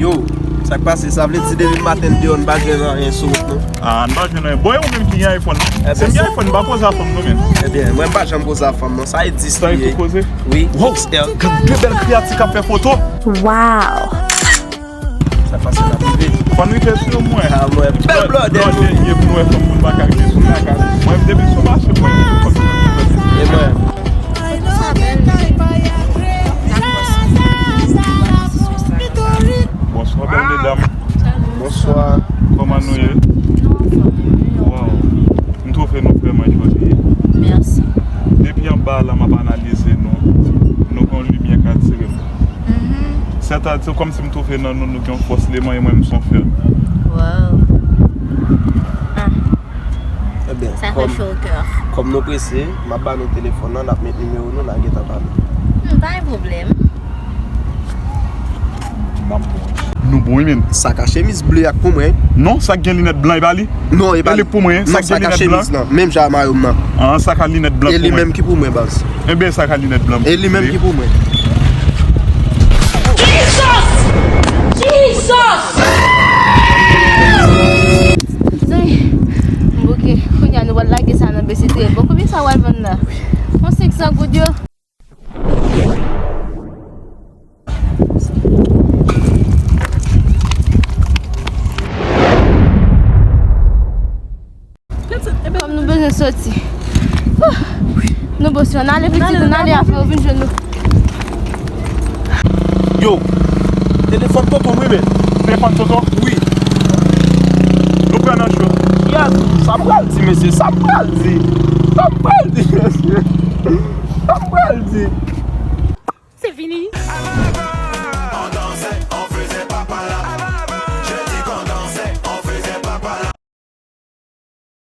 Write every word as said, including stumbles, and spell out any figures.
Yo, sa k pase? Sa vle di depi maten n deyò, n pa jwenn anyen sou wout nou? Ah, n pa jwenn anyen. Bon, e ou menm ki gen iPhone? Se m gen iPhone, m pa koze a fanm non, men. Ebyen, mwen m pa janm koze a fanm non. Sa egziste. Sa e tou koze? Wi. Wow, gad de bèl kreyati k ap fè foto. Wow. Sa pase nan prive. Fò n rive sou mwen. Ah, mwen, bèl blòdè. Blòdè ye pou wè fanm moun pa ka rive sou lakay. Mwen, depi sou mache, mwen, fò n rive sou blòdè. E mwen. Bonswa, bèl medam. Bonswa. Kòman nou ye? Nou anfòm, wi. Wow. M twouve nou vrèman joli. Mèsi. Depi anba la, m ap analize nou. Nou gen yon limyè k atire m. Mhm. Sètadi, se kòmsi m twouve nan nou, nou gen yon fòs leman e mwen, m se yon fè. Wow. Ah. Ebyen, sa fè cho o kè. Kòm nou prese, m ap ba nou telefòn nan, n ap met nimewo nou, n a gentan pale. Hmm, pa gen pwoblèm. M ap bon. Nou bon, wi, men. Sa k a chemiz ble a k pou mwen. Non, sa k gen linèt blan, e pa li? Non, e pa li. E li k pou mwen, sa k gen linèt blan. Non, sa k a chemiz lan, menm jan a mayo m nan. Ah, sa k a linèt blan pou mwen. E li menm ki pou mwen, baz. Ebyen, sa k a linèt blan pou mwen. E li menm ki pou mwen. Jesus! Jesus! Zanmi, m bouke. Kounye a, nou pral lage sa nan B C T. Bon, konbyen sa w al vann la? Yon senk san goud yo. Kòm nou bezwen soti. Nou bon, si n ale pitit, n ale afè yo vin jwenn nou. Yo, telefòn tonton m wi, men. Telefòn tonton? Wi. Nou pran nan cho. Yes, sa m pral di, mesye, sa m pral di. Sa m pral di, mesye. Sa m pral di. Se fini.